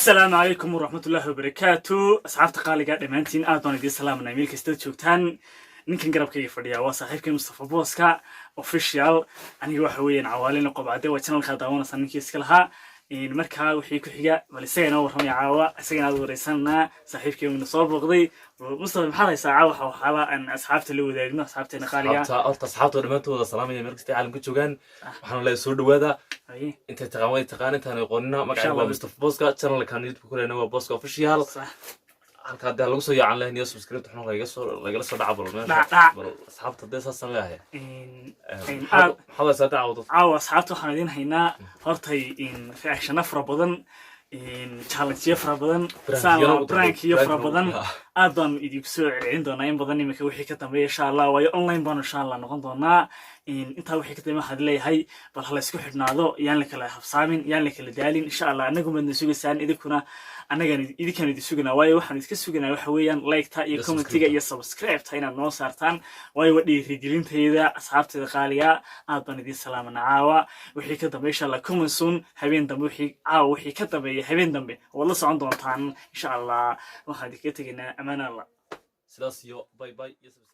Asalaamu calaykum waraxmatullaahi wabarakaatu. Asxaabta qaaliga dhammaantiin aad baan idiin salaamanaa meel kastaad joogtaan. Ninkan garabkayga fadhiya waa saaxiibkay Mustafa Booska Official. Aniga waxa weeyaan Cawaalina Qobcade. Waa channelkaa daawanaysaa ninkii iska lahaa. Markaa wixii ku xiga bal isaga inoo warramaya caawa, isagana aad wareysananaa. Saaxiibkay uuna soo booqday. Mustafa, maxaad haysaa caawa? Waxyaaba aan asxaabta la wadaagno, asxaabteena qaaliga. Asxaabta, horta asxaabta dhammaantooda salaamaya meel kasta caalamka joogaan. Waxaan leeyahay soo dhawaada. Intay taqaan way taqaan, intaan aqoonina magacayga Allah. Waa Mustafa Boska. Channelkan YouTube ku leena waa Boska Official. Halka haddii lagu soo yaacan lahayn iyo subscribe xun lagala soo dhaca bal meesha. Dhac, dhac. Bal asxaabta dee saasaan leeyahay. Aad Maxaad haysaa dacwado? Caawa asxaabta waxaan idiin haynaa hortay reactiono fara badan, challengeyo fara badan, prankiyo fara badan. Aad baanu idinku soo celcelin doonaa in badan imika wixii ka dambeeya, insha Allah, waayo online baanu insha Allah noqon doonaa. Intaa wixii ka dambeeya waxaad leeyahay bal hala isku xidhnaado, yaan la kala habsaamin, yaan la kala daalin. Insha Allah anagu maadna sugaysaan, idinkuna annagan idinkaan idin suganaa, waayo waxaan idinka suganaa waxa weeyaan like-ta iyo iyo commentiga iyo subscribe-ta inaad noo saartaan, waayo waa dhiirigelintayda. Asxaabteeda qaaliga, aad baan idiin salaamanaa. Caawa wixii ka dambeeya, insha Allah, coming soon, habeen dambe wixii caawa wixii ka dambeeya habeen dambe waad la socon doontaan, insha Allah. Waxaan idinkaga tegaynaa amaan Allah. Sidaas iyo bye bye iyo subscribe.